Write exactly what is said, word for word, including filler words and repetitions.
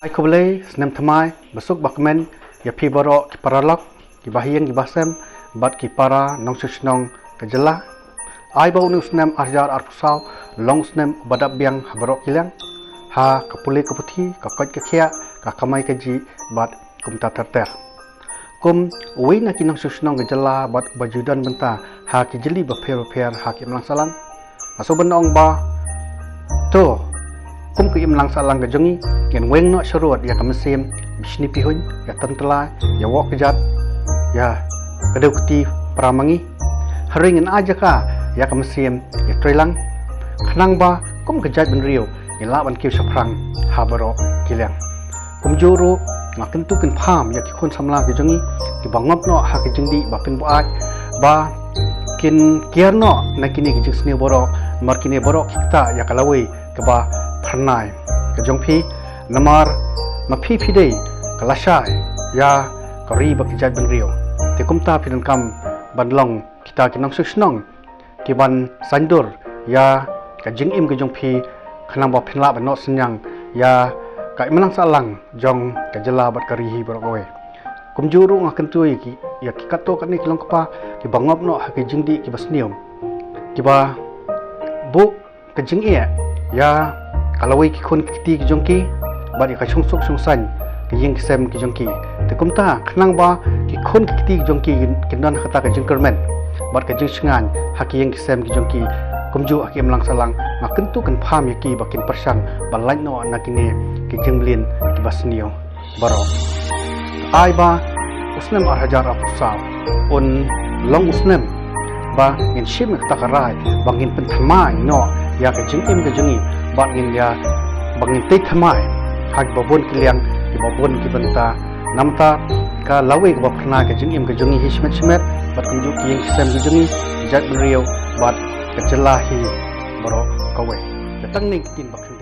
Ai khublei snem thymmai basuk bakmen ïa phi baroh ki paralok, ki bahaïing ki bahasem bad ki para nongshong shnong ka jylla. Ai ba une u snem arhajar arphew saw long u snem uba dap biang ha baroh ki liang, ha ka pule ka puthi, ka koit ka khiah, ka kamai kajih bad kumta ter ter. Kum uwei na ki nongshong shnong ka jylla bad uba ju don bynta ha ki jylliew bapher bapher ha ki imlang sahlang, nga sngewbha ban ong ba to, kum ka imlang sahlang ka jong ngi, ngin weng noh sharud ïa ka mynsiem Bishni Pihuiñ, ïa Tan Tlai, ïa Woh Kjat, ïa Kadew Kti Para Mangi. Hynrei ngin ai jaka ïa ka mynsiem ïa Treilang, khnang ba kum ka jaitbynriew ngin lah ban kiew shaphrang ha baroh ki liang. Kumjuh ruh nga kyntu kynpham ïa ki khun samla ki jong ngi kiba ngop noh ha ki jingdih ba pynbuaid, ba kin kiar noh na kine ki jingsniew baroh, namar kine baroh ki ktah ïa ka lawei kaba phyrnai ka jong phi, namar ma phi phi dei ka lashai ïa ka ri bad ka jaitbynriew. Te kumta phi donkam ban long kita ki nongshong shnong ki ban saiñdur ïa ka jingim ka jong phi, khnang ba phin lah ban noh synñiang ïa ka imlang sahlang jong ka jylla bad ka ri hi baroh kawei. Kumjuh ruh nga kyntu ïa ki, ïa ki katto katne ki long kpa kiba ngop noh ha ki jingdih kiba sniew, kiba buh ka jingeh ïa ka lawei ki khun ki kti ki jong ki bad ïa ka shongsuk shongsaiñ ka ïing ka sem ki jong ki. Te kumta khnang ba ki khun ki kti ki jong ki kin don ha kata ka jingkyrmen bad ka jingshngaiñ ha ki ïing ki sem ki jong ki, kumjuh ha ki imlang sahlang, nga kyntu kynpham ïa ki ba kin pyrshang ban lait noh na kine ki jingmlien kiba sniew baroh. Ai ba u snem arhajar arphew saw un long u snem ba ngin shim ïa kata ka rai ba ngin pynthymmai noh ïa ka jingim ka jong ngi, ba ngin ïa, ba ngin tei thymmai ha kiba bun ki liang, kiba bun ki bynta. Namar ka lawei kaba phyrnai ka jingim ka jong ngi hi shimet shimet, bad kumjuh ki ïing ki sem ki jong ngi, jaitbynriew bad ka jylla hi baroh kawei. Te tang ne ki ktien ba khin